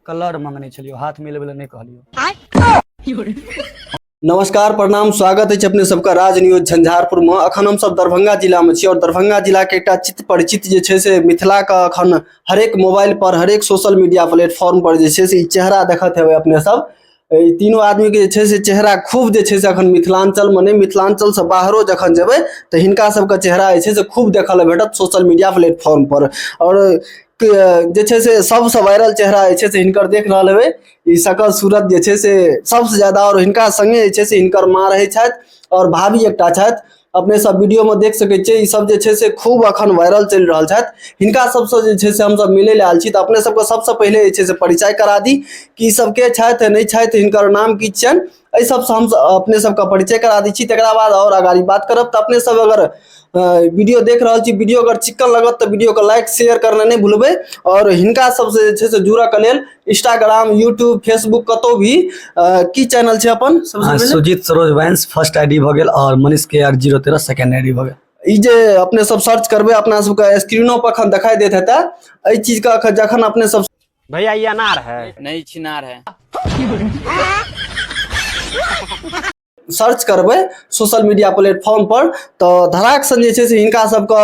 Colour मंगने छलियो, हाथ मिलबै लए नहि कहलियो। नमस्कार, प्रणाम, स्वागत अछि अपने सबके राज न्यूज झंझारपुर में। अखन हम सब दरभंगा जिला में छी और दरभंगा जिला के एकटा चित परिचित जे छै से मिथिला के अखन हरेक मोबाइल पर, हरेक सोशल मीडिया प्लेटफॉर्म पर जे छै से ई चेहरा देखत हेबै अपने सब। ई तीनू आदमी के जे छै से चेहरा खूब जे छै से अखन मिथिलांचल में नहि, मिथिलांचल से बाहरो जखन जेबै तऽ हिनका सबके चेहरा जे छै से खूब देखऽ लए भेटत सोशल मीडिया प्लेटफॉर्म पर। और जे छै से सबसँ वायरल चेहरा जे छै से हिनकर देख रहल हेबै, ई सकल सूरत जे छै से सबसँ ज्यादा। आओर हिनका संगे जे छै से हिनकर माँ रहै छथि आओर भाभी एकटा छथि। अपने सब वीडियो में देख सकै छियै, ई सब जे छै से खूब अखन वायरल चलि रहल छथि। हिनका सबसँ जे छै से हमसब मिलै लए आयल छी, तऽ अपने सबके सबसँ पहिले जे छै से परिचय करा दी कि ई सब के छथि, नहि छथि, हिनकर नाम की छियनि। एहि सबसँ हम अपने सबके परिचय करा दै छी, तकरा बाद आओर अगाड़ी बात करब। तऽ अपने सब अगर वीडियो देख रहल छी, वीडियो अगर चिक्कन लगत तऽ वीडियोके लाइक शेयर करना नहि भूलबै। आओर हिनका सबसँ जे छै से जुड़ऽके लेल इंस्टाग्राम, यूट्यूब, फेसबुक कतौ भी की चैनल छै अपन सबसँ पहिले? सुजीत सरोज वंश फर्स्ट आईडी भऽ गेल आओर मनीष के आर 013 सेकेंड आईडी भऽ गेल। ई जे अपने सब सर्च करबै, अपना सबके स्क्रीनो पर अखन देखाई देत हेतै एहि चीजके। अखन जखन अपने सब भैया, ये अनार है? नहीं, छिनार है। सर्च करबै सोशल मीडिया प्लेटफॉर्म पर तऽ धराक सन जे छै से हिनका सबके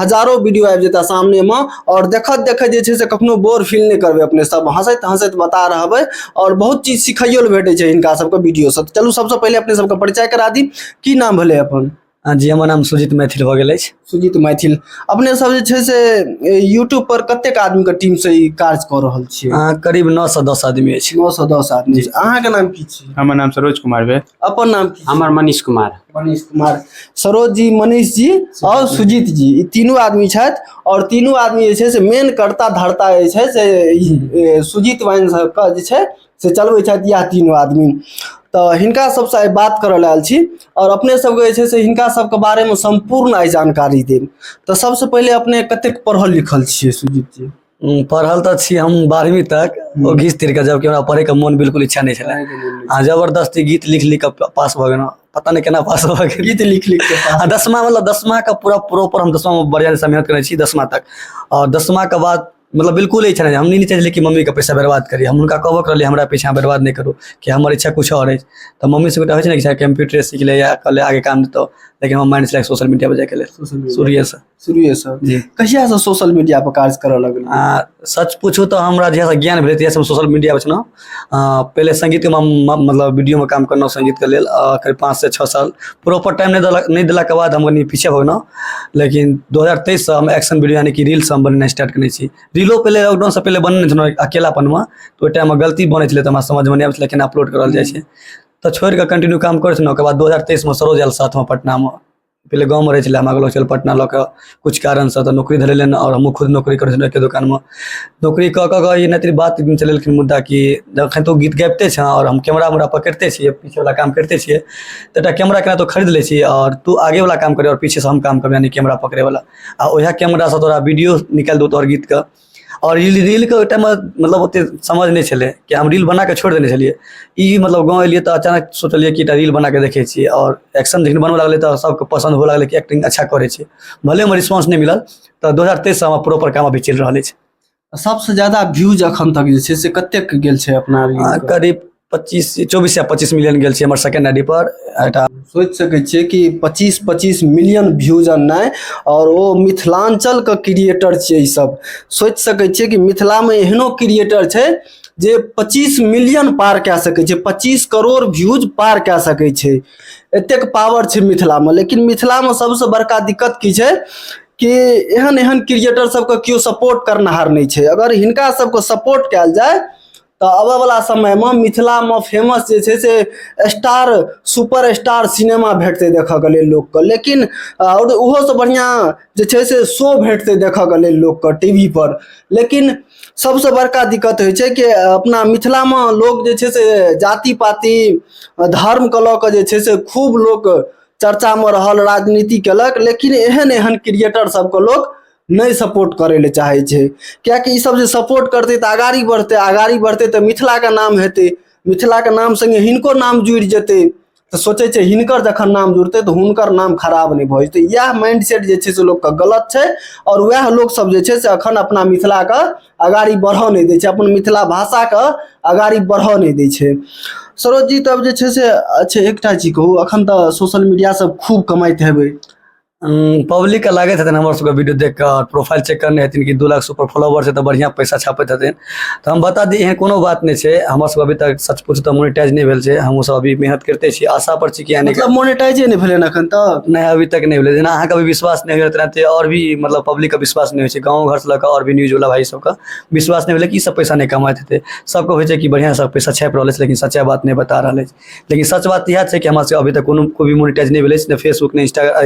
हजारो वीडियो आबि जेता सामनेमे। आओर देखत देखैत जे छै से कखनो बोर फील नहि करबै अपने सब, हँसैत हँसैत बता रहबै आओर बहुत चीज सिखैयो लए भेटै छै हिनका सबके वीडियोसँ। तऽ चलू, सबसँ पहिले अपने सबके परिचय करा दी। की नाम भेलै अपन? जी, हमर नाम सुजीत मैथिल भऽ गेल अछि। सुजीत मैथिल, अपने सब जे छै से यूट्यूब पर कतेक आदमीके टीम से ई कार्य कऽ रहल छियै? करीब 9 सँ 10 आदमी अछि। 9 सँ 10 आदमी। अहाँके नाम की छी? हमर नाम सरोज कुमार भेल। अपन नाम की? हमर मनीष कुमार। मनीष कुमार। सरोज जी, मनीष जी और सुजीत जी, ई तीनू आदमी छथि और तीनू आदमी जे छै से मेन कर्ता धर्ता जे छै से ई, सुजीत वाइन सबके जे छै से चलबै छथि इएह तीनू आदमी। तऽ हिनका सबसँ आइ बात करऽ लए आयल छी आओर अपने सबके जे छै से हिनका सबके बारेमे सम्पूर्ण आइ जानकारी देब। तऽ सबसँ पहिले अपने कतेक पढ़ल लिखल छियै सुजीत जी? पढ़ल तऽ छी हम 12वीं तक, ओ घीच तीर कऽ, जबकि हमरा पढ़ैके मोन बिल्कुल इच्छा नहि छलै आ जबरदस्ती गीत लिख लिख कऽ पास भऽ गेलहुँ। पता नहि केना पास भऽ गेल। गीत लिख लिख के आ दसमा, मतलब दसमा के पूरा प्रॉपर हम दसमा मे बढ़िआँ से मेहनत करै छी दसमा तक। आओर दसमा के बाद मतलब बिल्कुल इच्छा नहि, हम नहि चाहै छलियै कि मम्मीके पैसा बर्बाद करी। हम हुनका कहबो करलियै, हमरा पीछा बर्बाद नहि करू, कि हमर इच्छा किछु आओर अछि। तऽ मम्मी सबके होइ छै ने कि कम्प्यूटरे सीख ले या कऽ ले, आगे काम देतौ। लेकिन हमर माइंड छलै सोशल मीडिया पर जाइके लेल शुरुएसँ। शुरुएसँ? जी। कहियासँ सोशल मीडिया पर काज करऽ लगलियै? सच पूछू तऽ हमरा जहियासँ ज्ञान भेलै तहियासँ हम सोशल मीडिया पर छलहुँ। पहिले सङ्गीतके मतलब वीडियोमे काम करलहुँ सङ्गीतके लेल करीब 5 से 6 साल। प्रॉपर टाइम नहि देलक, नहि देलाके बाद हम कनि पीछे भऽ गेलहुँ। लेकिन 2023सँ हम एक्शन वीडियो यानी कि रील्स हम बनेनाइ स्टार्ट केने छी। रीलो पहिले लॉकडाउनसँ पहिले बनेने छलहुँ अकेलापनमे, तऽ ओहि टाइममे गलती बनै छलै तऽ हमरा समझमे नहि आबै छलै केना अपलोड करल जाइ छै, तऽ छोड़ि कऽ कंटिन्यू काम करै छलहुँ। ओकर बाद 2023मे सरोज आयल साथमे पटनामे। पहिले गाँवमे रहै छलै, हमरा कहलक चल पटना लऽ कऽ। किछु कारणसँ तऽ नौकरी धरेलनि आओर हमहूँ खुद नौकरी करै छलहुँ एके दोकानमे। नौकरी कऽ कऽ कऽ ई मैथिली बात चलेलखिन मुद्दा कि जखन तू गीत गाबिते छँ आओर हम कैमरा उमरा पकड़िते छियै, पीछेवला काम करिते छियै, तऽ एकटा कैमरा केना तू खरीद लै छी आओर तू आगेवला काम करिहे आओर पीछेसँ हम काम करबै, यानि कैमरा पकड़ैवला, आ उएह कैमरासँ तोरा वीडियो निकालि देबौ तोहर गीतके। आओर रील, रीलके ओहि टाइममे मतलब ओतेक समझ नहि छलै कि हम रील बना कऽ छोड़ि देने छलियै। ई मतलब गाँव एलियै तऽ अचानक सोचलियै कि एकटा रील बना कऽ देखै छियै। आओर एक्शन जखन बनबऽ लागलै तऽ सभके पसन्द हुअ लागलै कि एक्टिंग अच्छा करै छै, भले हमर रिस्पॉन्स नहि मिलल। तऽ 2023सँ हमर प्रॉपर काम अभी चलि रहल अछि। सबसँ ज्यादा व्यूज अखन तक जे छै से कतेक गेल छै अपना रील के? करीब 25, 24 या 25 मिलियन गेल छै हमर सेकेंड I D पर एकटा। सोचि सकै छियै कि 25 25 मिलियन व्यूज अननाइ, आओर ओ मिथिलाञ्चलके क्रिएटर छियै ई सब। सोचि सकै छियै कि मिथिलामे एहनो क्रिएटर छै जे 25 मिलियन पार कए सकै छै, 25 करोड़ व्यूज पार कए सकै छै। एतेक पावर छै मिथिलामे। लेकिन मिथिलामे सबसँ बड़का दिक्कत की छै कि एहन एहन क्रिएटर सबके केओ सपोर्ट करनिहार नहि छै। अगर हिनका सबके सपोर्ट कयल जाय तऽ आबयवला समयमे मिथिलामे फेमस जे छै से स्टार, सुपर स्टार सिनेमा भेटतै देखयके लेल लोकके। लेकिन आओर ओहोसँ बढ़िआँ जे छै से शो भेटतै देखयके लेल लोकके टी वी पर। लेकिन सबसँ बड़का दिक्कत होइ छै कि अपना मिथिलामे लोक जे छै से जाति पाति, धर्मके लऽ कऽ जे छै से खूब लोक चर्चामे रहल, राजनीति केलक, लेकिन एहन एहन क्रिएटर सबके लोक नहि सपोर्ट करै लए चाहै छै, किएकि ई सब जे सपोर्ट करतै तऽ अगाड़ी बढ़तै, अगाड़ी बढ़तै तऽ मिथिलाके नाम हेतै, मिथिलाके नाम सङ्गे हिनको नाम जुड़ि जेतै। तऽ सोचै छै हिनकर जखन नाम जुड़तै तऽ हुनकर नाम खराब नहि भऽ जेतै। इएह माइंड सेट जे छै से लोकके गलत छै आओर वएह लोकसभ जे छै से अखन अपना मिथिलाके अगाड़ी बढ़ऽ नहि दै छै, अपन मिथिला भाषाके अगाड़ी बढ़ऽ नहि दै छै। सरोज जी, तब जे छै से अच्छा एकटा चीज कहू, अखन तऽ सोशल मीडिया सब खूब कमाइत हेबै? पब्लिकके लागैत हेतनि हमर सबके वीडियो देख कऽ प्रोफाइल चेक करने हेथिन कि 2 लाख से ऊपर फॉलोवर छै तऽ बढ़िआँ पैसा छापैत हेथिन। तऽ हम बता दी, एहन कोनो बात नहि छै। हमर सब अभी तक सच पूछू तऽ मोनिटाइज नहि भेल छै। हमहूँ सब अभी मेहनत करिते छी, आशा पर छी कि यानी मतलब मोनेटाइजे नहि भेलै एखन तक? नहि, अभी तक नहि भेलै। जेना अहाँके अभी विश्वास नहि होइए तेनाहिते आओर भी मतलब पब्लिकके विश्वास नहि होइ छै। गाँव घरसँ लऽ कऽ आओर भी न्यूजवला भाइ सबके विश्वास नहि भेलै कि ई सब पैसा नहि कमाइत हेतै। सबके होइ छै कि बढ़िआँसँ पैसा छापि रहल अछि, लेकिन सच्चा बात नहि बता रहल अछि। लेकिन सच बात इएह छै कि हमरा सबके अभी तक कोनो कोइ भी मोनिटाइज नहि भेल अछि, नहि फेसबुक, नहि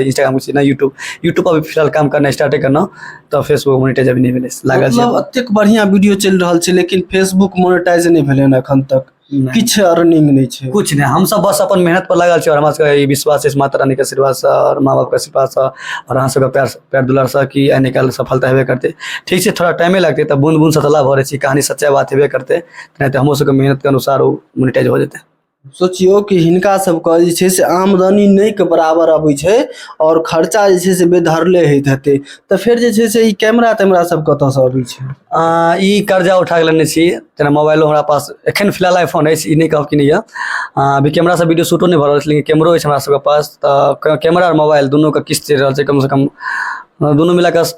इंस्टाग्राम, नहि यूट्यूब। यूट्यूब अभी फिलहाल काम करनाइ स्टार्टे करलहुँ, तऽ फेसबुक मोनिटाइज अभी नहि भेल अछि, लागल छै। मतलब एतेक बढ़िया वीडियो चलि रहल छै लेकिन फेसबुक मोनेटाइज नहि भेलै हन एखन तक? नहि। किछु अर्निंग नहि छै? कुछ नहि। हमसब बस अपन मेहनत पर लागल छी आओर हमरा सबके ई विश्वास अछि माता रानीके आशीर्वादसँ आओर माँ बापके आशीर्वादसँ आओर अहाँ सबके प्यार प्यार दुलारसँ कि आइ ने काल्हि सफलता हेबे करतै। ठीक छै, थोड़ा टाइमे लगतै। तऽ बूँद बूँदसँ तालाब भरै छै, कहानी सच्चा बात हेबे करतै। नहि तऽ हमरो सबके मेहनतके अनुसार ओ मोनिटाइज हो जेतै। सोचियौ कि हिनका सबके जे छै से आमदनी नहि के बराबर अबै छै आओर खर्चा जे छै से बेधरले होइत हेतै, तऽ फेर जे छै से ई कैमरा तैमरा सब कतऽसँ अबै छै? ई कर्जा उठा कऽ लेने छी। जेना मोबाइलो हमरा पास एखन फिलहाल आईफोन अछि, ई नहि कहब कि नहि यऽ। अभी कैमरासँ वीडियो शूटो नहि भऽ रहल छै, लेकिन कैमरो अछि हमरा सबके पास। तऽ कैमरा आओर मोबाइल दुनूके किस्त चलि रहल छै। कमसँ कम दुनू मिला कऽ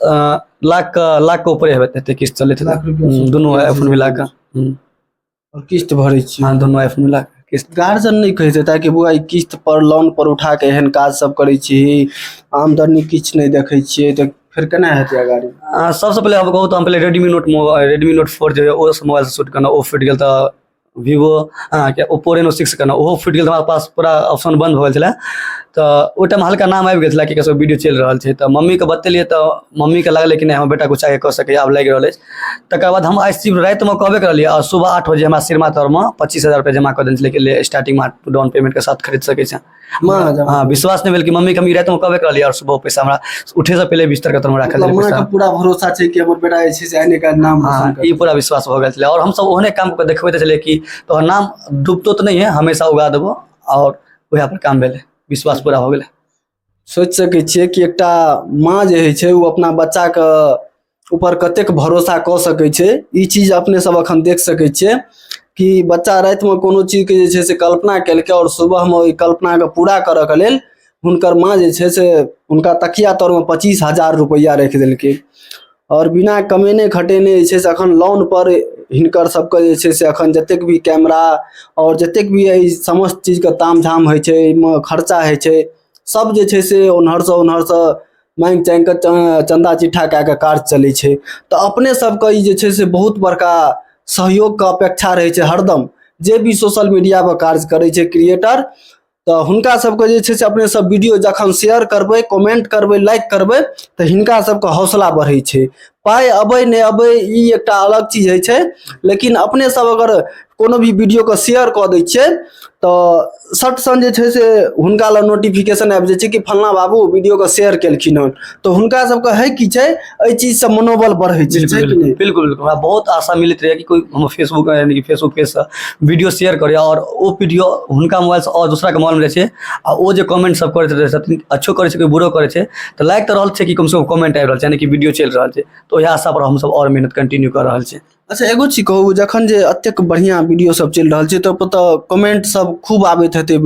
लाखके ऊपरे हेतै किस्त चलैत हेतै दुनू आईफोन मिला कऽ। आओर किस्त भरै छी? हँ, दुनू आईफोन मिला कऽ किस्त। गार्जियन नहि कहैत हेता कि बौआ, ई किस्त पर लोन पर उठा कऽ एहन काज सब करै छी, आमदनी किछु नहि देखै छियै, तऽ फेर केना हेतै अगाड़ी? सबसँ पहिले हम कहू तऽ हम पहिले Redmi note mobile, Redmi note 4 जे ओ मोबाइलसँ शूट केलहुँ, ओ फुटि गेल। तऽ वीवो अहाँके ओप्पो रेनो 6 केलहुँ, ओहो फुटि गेल। तऽ हमरा पास पूरा ऑप्शन बन्द भऽ गेल छलै। तऽ ओहि टाइममे हल्का नाम आबि गेल छलै कि एकर वीडियो चलि रहल छै। तऽ मम्मीके बतेलियै तऽ मम्मीके लागलै कि नहि, हमर बेटा किछु आगे कऽ सकैए, आब लागि रहल अछि। तकर बाद हम आइ सिर्फ रातिमे कहबे करलियै आओर सुबह 8 बजे हमरा सिरमा तरमे 25,000 रुपैआ जमा कऽ देने छलै कि ले, स्टार्टिंगमे डाउन पेमेंटके साथ खरीद सकै छै। हँ, विश्वास नहि भेल कि मम्मीके हम ई रातिमे कहबे करलियै आओर सुबह पैसा हमरा उठेसँ पहिले बिस्तरके तरमे राखल मतलब छलै माँके पैसा। पूरा भरोसा छै कि हमर बेटा जे छै से आइ ने काल्हि नाम हँ रोशन ई पूरा विश्वास भऽ गेल छलै आओर हमसब ओहने काम कऽ के देखबैत छलियै कि तोहर नाम डूबतो तऽ नहि है, हमेशा उगा देबो। आओर उएह पर काम भेलै, विश्वास पूरा हो गेलै। सोचि सकै छियै कि एकटा माँ जे होइ छै ओ अपना बच्चाके ऊपर कतेक भरोसा कऽ सकै छै। ई चीज अपने सब अखन देख सकै छियै कि बच्चा रातिमे कोनो चीजके जे छै से कल्पना केलकै आओर सुबहमे ओहि कल्पनाके पूरा करऽके लेल हुनकर माँ जे छै से हुनका तकिया तरमे 25,000 रुपैआ राखि देलकै। आओर बिना कमेने खटेने जे छै से अखन लोन पर हिनकर सबके जे छै से अखन जतेक भी कैमरा आओर जतेक भी एहि समस्त चीजके ताम झाम होइ छै, एहिमे खर्चा होइ छै, सब जे छै से ओन्हरसँ ओन्हरसँ माँगि चाँगि कऽ चन्दा चिट्ठा कए कऽ काज चलै छै। तऽ अपने सबके ई जे छै से बहुत बड़का सहयोगके अपेक्षा रहै छै हरदम। जे भी सोशल मीडियापर कार्य करै छै क्रिएटर, तऽ हुनका सबके जे छै से अपने सब वीडियो जखन शेयर करबै, कमेंट करबै, लाइक करबै, तऽ हिनका सबके हौसला बढ़ै छै। पाइ अबै नहि अबै ई एकटा अलग चीज होइ छै, लेकिन अपने सब अगर कोनो भी वीडियोके शेयर कऽ दै छियै तऽ सट सन जे छै से हुनका लग नोटिफिकेशन आबि जाइ छै कि फलना बाबू वीडियोके शेयर केलखिन हन। तऽ हुनका सबके हइ की छै, एहि चीजसँ मनोबल बढ़ै छै, छै कि नहि? बिल्कुल बिल्कुल। हमरा बहुत आशा मिलैत रहै कि कोइ हमर फेसबुक यानी कि फेसबुक पेजसँ वीडियो शेयर करैए आओर ओ वीडियो हुनका मोबाइलसँ आओर दोसराके मोबाइलमे जाइ छै आ ओ जे कमेंट सब करैत रहै छथिन, अच्छो करै छै, कोइ बुरो करै छै, तऽ लागि तऽ रहल छै कि कमसँ कम कमेंट आबि रहल छै, यानी कि वीडियो चलि रहल छै। तऽ ओहि आशा पर हमसब आओर मेहनत कंटिन्यू कऽ रहल छी। अच्छा, एगो चीज कहू, जखन जे एतेक बढ़िआँ वीडियो सब चलि रहल छै तऽ ओतऽ कमेंट सब खूब आबैत हेतै,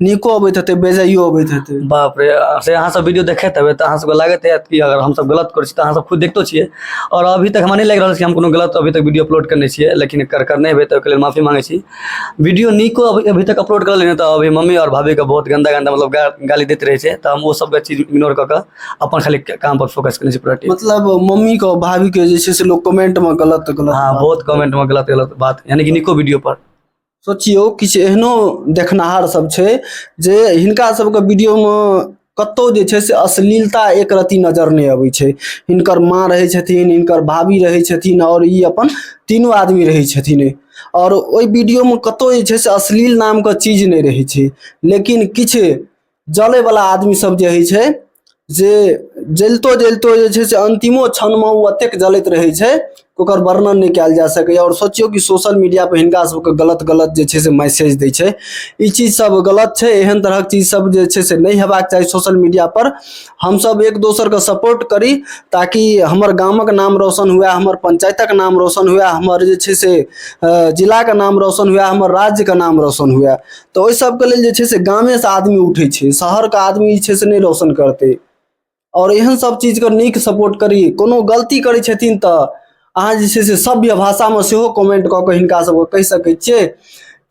नीको अबैत हेतै, बेजाइयो अबैत हेतै? बाप रे, से अहाँ सब वीडियो देखैत हेबै तऽ अहाँ सबके लागैत हैत कि अगर हमसब गलत करै छी तऽ अहाँ सब खुद देखतो छियै। आओर अभी तक हमरा नहि लागि रहल छै कि हम कोनो गलत अभी तक वीडियो अपलोड करने छियै, लेकिन करने हेबै तऽ ओहिके लेल माफी मांगै छी। वीडियो नीको अभी अभी तक अपलोड करलियै तऽ अभी मम्मी आओर भाभीके बहुत गन्दा गन्दा मतलब गाली दैत रहै छै। तऽ हम ओ सबके चीज इग्नोर कऽ कऽ अपन खाली काम पर फोकस केने छी पूरा टीम। मतलब मम्मी के भाभी के जे छै से लोग कमेंट में गलत गलत? हाँ, बहुत कमेंट में गलत गलत बात, यानी कि नीको वीडियो पर। सोचियौ, किछु एहनो देखनिहार सब छै जे हिनका सबके वीडियोमे कतहु जे छै से अश्लीलता एक रत्ती नजर नहि अबै छै। हिनकर माँ रहै छथिन, हिनकर भाभी रहै छथिन आओर ई अपन तीनू आदमी रहै छथिन आओर ओहि वीडियोमे कतहु जे छै से अश्लील नामके चीज नहि रहै छै। लेकिन किछु जलैवला आदमी सब जे होइ छै, जे जलितो जलितो जे छै से अन्तिमो क्षणमे ओ एतेक जलैत रहै छै कि ओकर वर्णन नहि कयल जा सकैए। आओर सोचियौ कि सोशल मीडिया पर हिनका सबके गलत गलत जे छै से मैसेज दै छै। ई चीज सब गलत छै। एहन तरहक चीज सब जे छै से नहि हेबाक चाही सोशल मीडिया पर। हमसब एक दोसरके सपोर्ट करी ताकि हमर गामक नाम रोशन हुए, हमर पंचायतक नाम रोशन हुए, हमर जे छै से जिलाके नाम रोशन हुए, हमर राज्यके नाम रोशन हुए। तऽ ओहि सबके लेल जे छै से गामेसँ आदमी उठै छै, शहरके आदमी जे छै से नहि रोशन करतै। आओर एहन सब चीजके नीक सपोर्ट करी। कोनो गलती करै छथिन तऽ अहाँ जे छै से सभ्य भाषामे सेहो कमेंट कऽ कऽ हिनका सबके कहि सकै छियै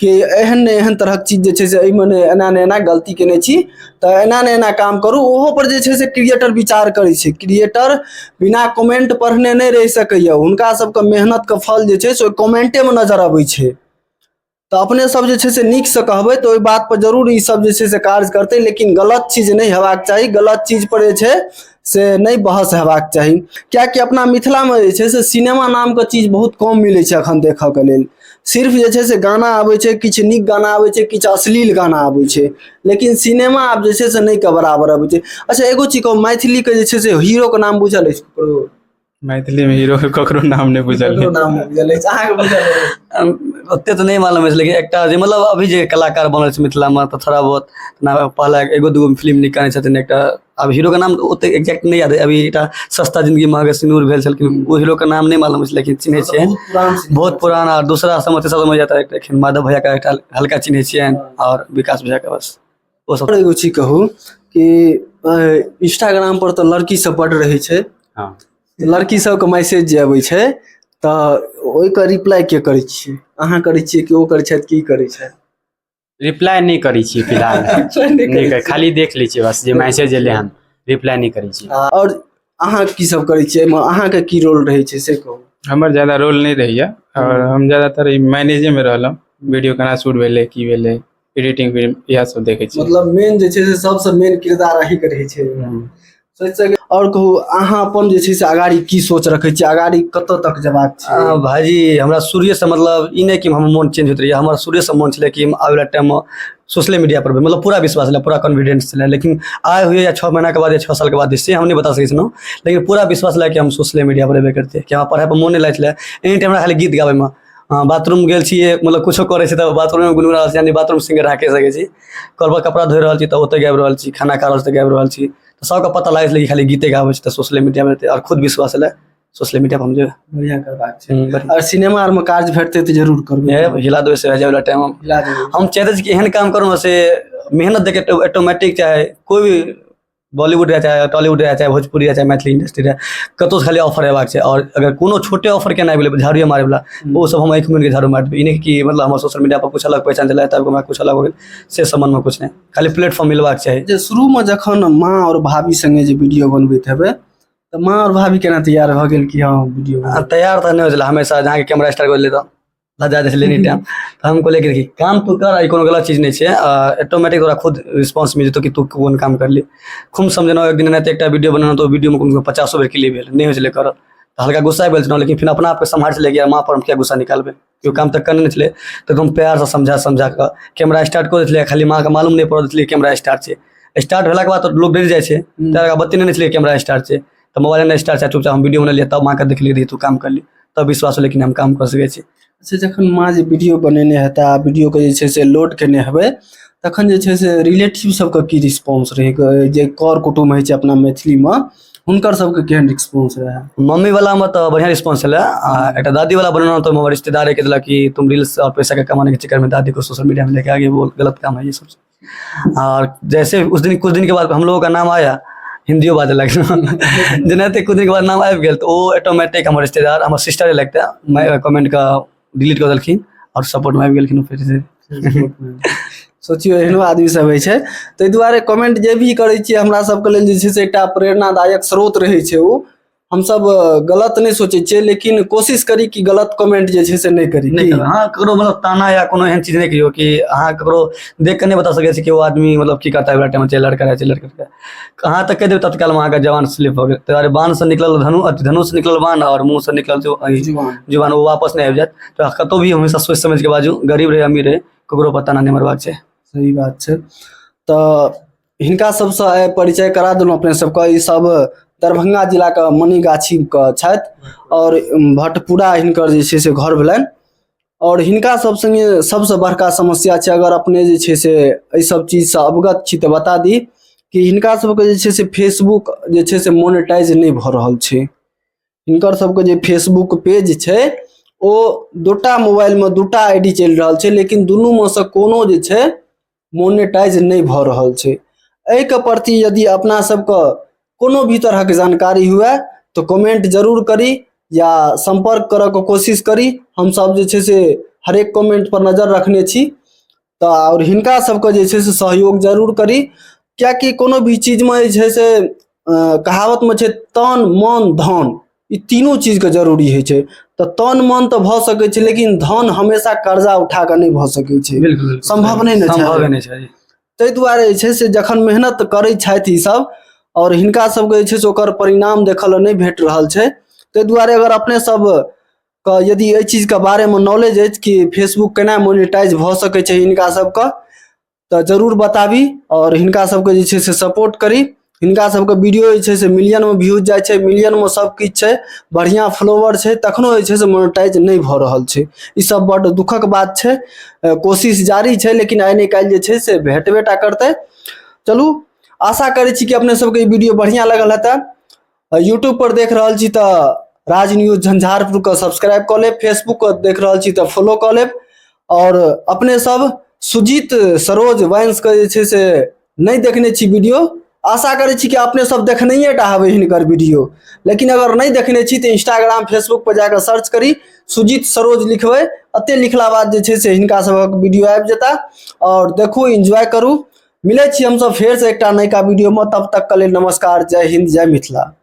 कि एहन ने एहन तरहक चीज जे छै से एहिमे नहि एना ने एना गलती केने छी, तऽ एना ने एना काम करू। ओहो पर जे छै से क्रिएटर विचार करै छै। क्रिएटर बिना कमेंट पढ़ने नहि रहि सकैए। हुनका सबके मेहनतके फल जे छै से ओहि कमेंटेमे नजर अबै छै। तऽ अपने सब जे छै से नीकसँ कहबै तऽ ओहि बात पर जरूर ई सब जे छै से कार्य करतै, लेकिन गलत चीज नहि हेबाक चाही। गलत चीज पर जे छै से नहि बहस हेबाक चाही, किएकि अपना मिथिलामे जे छै से सिनेमा नामके चीज बहुत कम मिलै छै अखन देखऽके लेल। सिर्फ जे छै से गाना आबै छै, किछु नीक गाना आबै छै, किछु अश्लील गाना आबै छै, लेकिन सिनेमा आब जे छै से नहि के बराबर अबै छै। अच्छा, एगो चीज कहू, मैथिलीके जे छै से हीरोके नाम बुझल अछि ककरो? मैथिली में हीरो के ककरो नाम नहीं बुझल ककरो नाम नहि बुझल अछि? अहाँके बुझल अछि? ओते तऽ नहि मालूम अछि, लेकिन एकटा जे मतलब अभी जे कलाकार बनल छै मिथिलामे तऽ थोड़ा बहुत ना पहला एगो दूगो फिल्म निकालने छथिन। एकटा आब हीरोके नाम ओते एग्जैक्ट नहि याद अइ। अभी एकटा सस्ता जिन्दगी महग सिनूर भेल छलखिन, ओ हीरोके नाम नहि मालूम अछि, लेकिन चिन्है छियनि। बहुत पुरान सिनेमा। बहुत पुरान। आओर दूसरा समय तेसरा समय जाता एकटा एखन माधव भैयाके एकटा हल्का चिन्है छियनि आओर विकास भैयाके, बस ओ सब। आओर एगो चीज कहू कि इंस्टाग्राम पर तऽ लड़की सब बड्ड रहै छै। हँ। लड़की सबके मैसेज जे अबै छै तऽ ओहिके रिप्लाई के करै छियै? अहाँ करै छियै कि ओ करै छथि, की करै छथि? रिप्लाई नहि करै छियै फिलहाल। Reply नहि करै नहि छियै। खाली देख लै छियै बस, जे मैसेज एलै हन रिप्लाई नहि करै छियै। आओर अहाँ की सब करै छियै एहिमे? अहाँके की रोल रहै छै से कहू। हमर ज्यादा रोल नहीं रहैया और हम ज्यादातर ई मैनेजे में रहलहुँ। वीडियो केना शूट भेलै, की भेलै, एडिटिंग फिल्म इएह सब देखै छी। मतलब मेन जे छै से सबसँ मेन किरदार अहीँके रहै छै सोचि सकै। आओर कहू, अहाँ अपन जे छै से अगाड़ी की सोच रखै छियै? अगाड़ी कतऽ तक जेबाक छै? भाइजी, हमरा शुरुएसँ मतलब ई नहि कि हमर मोन चेंज होइत रहैए। हमर शुरुएसँ मोन छलै कि हम आबैवला टाइममे सोशले मीडिया पर मतलब पूरा विश्वास छलै, पूरा कॉन्फिडेंस छलै। लेकिन आइ हुए या 6 महीनाके बाद या 6 सालके बाद, से हम नहि बता सकै छलहुँ, लेकिन पूरा विश्वास छलै कि हम सोशले मीडिया पर एबे करतै, कि हमरा पढ़ाइ पर मोन नहि लागै छलै। एनी टाइम हमरा खाली गीत गाबैमे, बाथरूम गेल छियै, मतलब कुछो करै छियै तऽ बाथरूममे गुनगुना रहल छी, यानी बाथरूम सिंगर अहाँ कहि सकै छी। कलपर कपड़ा धोइ रहल छी तऽ ओतऽ गाबि रहल छी, खाना खा रहल छी तऽ गाबि रहल छी, तऽ सबके पता लागै छलै कि खाली गीते गाबै छै, तऽ सोशले मीडियामे हेतै। आओर खुद विश्वास छलै सोशले मीडिया पर हम जेबै। बढ़िआँ करबाक छै। बढ़िआँ। आओर सिनेमा आरमे काज भेटतै तऽ जरूर करबै? हिला देबै से जाय वला टाइम। हिला देबै। हम चाहते छी कि एहन काम करू ने से मेहनत देके ऑटोमेटिक चाहे कोइ भी बॉलीवुड रहए, चाहे टॉलीवुड रहए, चाहे भोजपुरी रहए, चाहे मैथिली इंडस्ट्री रहए, कतहुसँ खाली ऑफर अयबाक छै। आओर अगर कोनो छोटे ऑफर केना आबि गेलै झाड़ूए मारैवला, ओ सब हम आँखि मुनिके झाड़ू मारि देबै। ई नहि कि मतलब हमर सोशल मीडिया पर कुछ अलग पहचान छलै तब हमरा कुछ अलग हो गेल, से सम्बन्धमे कुछ नहि, खाली प्लेटफॉर्म मिलबाक चाही। जे शुरूमे जखन माँ आओर भाभी संगे जे वीडियो बनबैत हेबै तऽ माँ आओर भाभी केना तैयार भऽ गेल कि हँ वीडियो? तैयार तऽ नहि होइ छलै। हमेशा जहाँके कैमरा स्टार्ट कऽ देलियै तऽ लजा जाइ छलै एनी टाइम। तऽ हम कहलियै कि देखी, काम तू कर, ई कोनो गलत चीज नहि छै, ऑटोमेटिक तोरा खुद रिस्पॉन्स मिल जेतौ कि तू कोन काम करली। खूब समझेलहुँ। एक दिन एनाहिते एकटा वीडियो बनेलहुँ तऽ ओ वीडियोमे कम से कम 50 बेर क्लिप भेल। नहि होइ छलै करल तऽ हल्का गुस्सा भेल छलहुँ, लेकिन फिर अपना आपके सम्हारि छलै कि यार, माँ पर हम किया गुस्सा निकालबै, केओ काम तऽ करने नहि छलै। तऽ एकदम प्यारसँ समझा समझा कऽ कैमरा स्टार्ट कऽ दै छलियै, खाली माँके मालूम नहि पड़ल छलै कैमरा स्टार्ट छै। स्टार्ट भेलाके बाद तऽ लोक डरि जाइ छै, तकर बतेने नहि छलियै कैमरा स्टार्ट छै। तऽ मोबाइल नहि स्टार्ट छै, चुपचाप हम वीडियो बनेलियै, तब माँके देखलियै, तू काम करली, तब विश्वास होलै कि हम काम कऽ सकै छी। से जखन माँ जे वीडियो बनेने हेता, वीडियोके जे छै से लोड केने हेबै, तखन जे छै से रिलेटिव सबके की रिस्पॉन्स रहै? जे कर कुटुम्ब होइ छै अपना मैथिलीमे, हुनकर सबके केहन रिस्पॉन्स रहै? मम्मी वाला में तो बढ़िया रिस्पॉन्स छलै। आ एकटा दादी वाला बनेलहुँ तऽ हमर रिश्तेदारे के देलक कि तुम रील्स और पैसा के कमाने के चक्कर में दादी को सोशल मीडिया में लेके आ गए, वो गलत काम है ये सब। और जैसे उस दिन कुछ दिन के बाद हम लोगों का नाम आया, हिन्दियो बाजऽ लगलहुँ, जेनाहिते कुछ दिन के बाद नाम आबि गेल तऽ ओ ऑटोमेटिक हमर रिश्तेदार, हमर सिस्टरे लगतै, कमेंट के डिलीट कऽ देलखिन आओर सपोर्टमे आबि गेलखिन फेर से। सोचियौ, एहनो आदमी सब होइ छै। ताहि दुआरे कमेंट जे भी करै छियै, हमरा सबके लेल जे छै से एकटा प्रेरणादायक स्रोत रहै छै ओ। हमसब गलत नहि सोचै छियै, लेकिन कोशिश करी कि गलत कमेंट जे छै से नहि करी। नहि की? अहाँ ककरो मतलब ताना या कोनो एहन चीज नहि कहियौ कि अहाँ ककरो देख कऽ नहि बता सकै छी कि ओ आदमी मतलब की करता अगिला टाइममे, चाहे लड़का रहै चाहे लड़की रहै। अहाँ तऽ कहि देबै, तत्कालमे अहाँके जवान स्लिप भऽ गेल। ताहि दुआरे बाणसँ निकलल धनु, अथी धनुषसँ निकलल बाण आओर मुँहसँ निकलल जो जुबान, जुबान ओ वापस नहि आबि जायत। तऽ कतहु भी हमेशा सोचि समझि कऽ बाजू, गरीब रहै अमीर रहै, ककरो पर ताना नहि मरबाक छै। सही बात छै। तऽ हिनका सबसँ आइ परिचय करा देलहुँ अपने सबके। ई सब दरभंगा जिलाके मनीगाछीके छथि आओर भटपुरा हिनकर जे छै से घर भेलनि। आओर हिनका सब सङ्गे सबसँ बड़का समस्या छै, अगर अपने जे छै से एहि सब चीजसँ अवगत छी तऽ बता दी कि हिनका सबके जे छै से फेसबुक जे छै से मोनेटाइज नहि भऽ रहल छै। हिनकर सबके जे फेसबुक पेज छै ओ दूटा मोबाइलमे दूटा I D चलि रहल छै, लेकिन दुनूमे सँ कोनो जे छै मोनेटाइज नहि भऽ रहल छै। एहिके प्रति यदि अपना सबके कोनो भी तरहक जानकारी हुए तऽ कमेंट जरूर करी या सम्पर्क करऽके कोशिश करी। हमसब जे छै से हरेक कमेंट पर नजर रखने छी तऽ आओर हिनका सबके जे छै से सहयोग जरूर करी, किएकि कोनो भी चीजमे जे छै से कहावतमे छै तन मन धन, ई तीनू चीजके जरूरी होइ छै। तऽ तन मन तऽ भऽ सकै छै, लेकिन धन हमेशा कर्जा उठा कऽ नहि भऽ सकै छै। बिल्कुल सम्भव नहि ने छै। सम्भव नहि छै। ताहि दुआरे जे छै से जखन मेहनत करै छथि ईसभ आओर हिनका सबके जे छै से ओकर परिणाम देखऽ लए नहि भेट रहल छै। ताहि दुआरे अगर अपने सब के यदि एहि चीजके बारेमे नॉलेज अछि कि फेसबुक केना मोनिटाइज भऽ सकै छै हिनका सबके, तऽ जरूर बताबी आओर हिनका सबके जे छै से सपोर्ट करी। हिनका सबके वीडियो जे छै से मिलियनमे व्यूज जाइ छै, मिलियनमे सब किछु छै, बढ़िआँ फॉलोवर छै, तखनो जे छै से मोनेटाइज नहि भऽ रहल छै। ई सब बड्ड दुःखक बात छै। कोशिश जारी छै, लेकिन आइ नहि काल्हि जे छै से भेटबे टा करतै। चलू, आशा करै छी कि अपने सबके ई वीडियो बढ़िआँ लगल हेतै। यूट्यूब पर देख रहल छी तऽ राज न्यूज झंझारपुरके सब्सक्राइब कऽ लेब, फेसबुक पर देख रहल छी तऽ फॉलो कऽ लेब। आओर अपने सब सुजीत सरोज वंशके जे छै से नहि देखने छी वीडियो, आशा करै छी कि अपने सब देखनैये टा हेबै हिनकर वीडियो, लेकिन अगर नहि देखने छी तऽ इंस्टाग्राम फेसबुक पर जाकऽ सर्च करी, सुजीत सरोज लिखबै, एते लिखला बाद जे छै से हिनका सबक वीडियो आबि जेता आओर देखू, एन्जॉय करू। मिलै छी हमसब फेरसँ एकटा नयका वीडियोमे, तब तकके लेल नमस्कार, जय हिन्द, जय मिथिला।